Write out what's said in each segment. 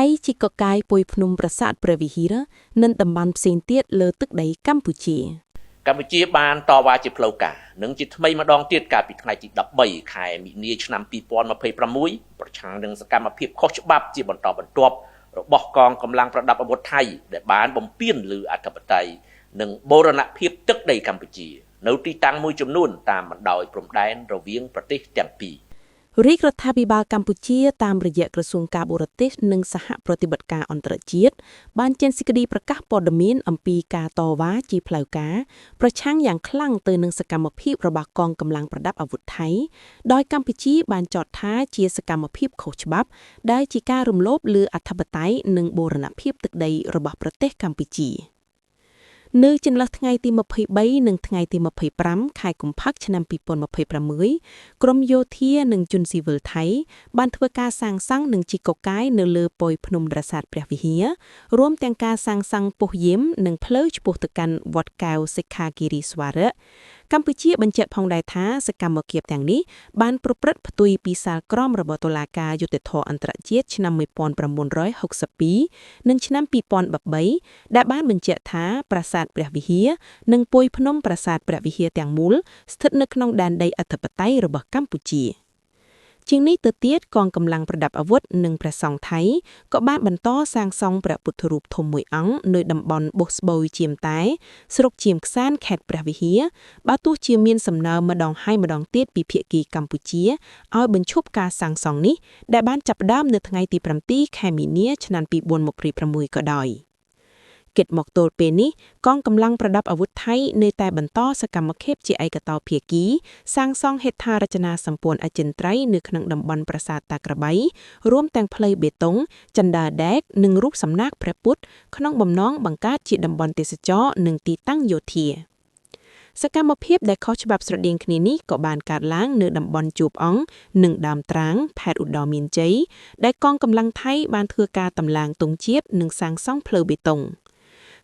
ថៃជីកកកាយពុយភ្នំប្រាសាទព្រះវិហារនិងតំបន់ផ្សេងទៀតលើទឹកដីកម្ពុជា កម្ពុជាបានតវ៉ាជាផ្លូវការនិងជាថ្មីម្ដងទៀតកាលពីថ្ងៃទី13ខែមីនាឆ្នាំ2026ប្រឆាំងនឹងសកម្មភាពខុសច្បាប់ជាបន្តបន្ទាប់របស់កងកម្លាំងប្រដាប់អាវុធថៃដែលបានបំពានលើអធិបតេយ្យនិងបូរណភាពទឹកដីកម្ពុជា នៅទីតាំងមួយចំនួនតាមបណ្ដោយព្រំដែនរវាងប្រទេសទាំងពីរ រាជរដ្ឋាភិបាលកម្ពុជាតាមរយៈក្រសួងការបរទេសនិងសហប្រតិបត្តិការអន្តរជាតិបានចេញសេចក្តីប្រកាសព័ត៌មានអំពីការតវ៉ាជាផ្លូវការប្រឆាំងយ៉ាងខ្លាំងទៅនឹងសកម្មភាពរបស់កងកម្លាំងប្រដាប់អាវុធថៃដោយកម្ពុជាបានចោទថាជាសកម្មភាពខុសច្បាប់ដែលជាការរំលោភលើអធិបតេយ្យនិងបូរណភាពទឹកដីរបស់ប្រទេសកម្ពុជា នៅចន្លោះថ្ងៃទី23និងថ្ងៃទី25ខែកុម្ភៈឆ្នាំ2026ក្រមយោធានិងជនស៊ីវិលថៃបានធ្វើការសាងសង់និងជីកកកាយនៅលើប៉យភ្នំប្រាសាទព្រះវិហាររួមទាំងការសាងសង់ពុះយាមនិងផ្លូវឆ្ពោះទៅកាន់វត្តកែវសិក្ខាគិរីស្វរៈកម្ពុជាបញ្ជាក់ផងដែរថាសកម្មភាពទាំងនេះបានប្រព្រឹត្តផ្ទុយពីសាលក្រមរបស់តុលាការយុត្តិធម៌អន្តរជាតិឆ្នាំ1962និងឆ្នាំ2013ដែលបានបញ្ជាក់ថាប្រាសាទព្រះវិហារនិងពុយភ្នំប្រាសាទព្រះវិហារទាំងមូលស្ថិតនៅក្នុងដែនដីអធិបតេយ្យរបស់កម្ពុជាជាងនេះទៅទៀតកងកម្លាំងប្រដាប់អាវុធនិងព្រះសង្ឃថៃក៏បានបន្តសាងសង់ព្រះពុទ្ធរូបធំមួយអង្គនៅតំបន់បុស្បូយជាមតែស្រុកជាមខ្សានខេត្តព្រះវិហារបើទោះជាមានសំណើម្ដងហើយម្ដងទៀតពីភាគីកម្ពុជាឲ្យបញ្ឈប់ការសាងសង់នេះដែលបានចាប់ផ្ដើមនៅថ្ងៃទី7ខែមីនាឆ្នាំ2026ក៏ដោយគិតមកទល់ពេលនេះកងកម្លាំងប្រដាប់អាវុធថៃនៅតែបន្តសកម្មភាពជាឯកតោភាគីសាងសង់ហេដ្ឋារចនាសម្ព័ន្ធអចិន្ត្រៃយ៍នៅក្នុងតំបន់ប្រាសាទតាក្របីរួមទាំងផ្លូវបេតុងចន្ទាដែកនិងរូបសំណាកព្រះពុទ្ធក្នុងបំណងបង្កើតជាតំបន់ទេសចរណ៍និងទីតាំងយោធាសកម្មភាពដែលខុសច្បាប់ស្រដៀងគ្នានេះក៏បានកើតឡើងនៅតំបន់ជួបអង្គនិងដើមត្រាងខេត្តឧត្តរមានជ័យដែលកងកម្លាំងថៃបានធ្វើការតម្លើងទង់ជាតិនិងសាងសង់ផ្លូវបេតុង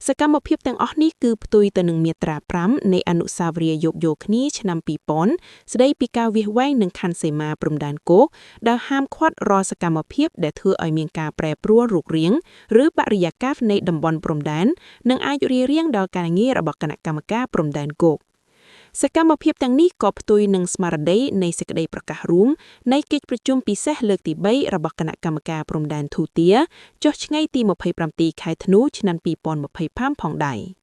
សកម្មភាពទាំងអស់នេះគឺផ្ទុយទៅនឹងមាត្រា5នៃអនុស្សាវរីយ៍យោគយល់គ្នាឆ្នាំ2000ស្ដីពីការវាស់វែងនិងខណ្ឌសីមាព្រំដែនគោកដែលហាមឃាត់រាល់សកម្មភាពដែលធ្វើឲ្យមានការប្រែប្រួលរូបរាងឬបរិយាកាសនៃតំបន់ព្រំដែននិងអាចរារាំងដល់ការងាររបស់គណៈកម្មការព្រំដែនគោកសកម្មភាពទាំងនេះក៏ផ្ទុយនឹងស្មារតីនៃសេចក្តីប្រកាសរួមនៃកិច្ចប្រជុំពិសេសលើកទី3របស់គណៈកម្មការព្រំដែនធូទាចុះថ្ងៃទី27ខែធ្នូឆ្នាំ2025ផងដែរ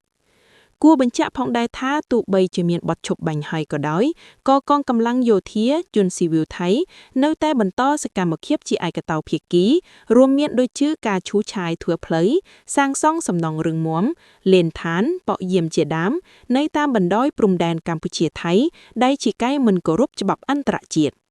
គួរបញ្ជាក់ផងដែរថាទោះបីជាមានបទឈប់បាញ់ហើយក៏ដោយក៏កងកម្លាំងយោធាជនស៊ីវិលថៃនៅតែបន្តសកម្មភាពជាឯកតោភាគីរួមមានដូចជាការឈូសឆាយធ្វើផ្លូវសាងសង់សំណង់រឹងមាំលេនឋានប៉ក់យាមជាដើមនៅតាមបណ្ដោយព្រំដែនកម្ពុជាថៃដែលជាកែមិនគោរពច្បាប់អន្តរជាតិ។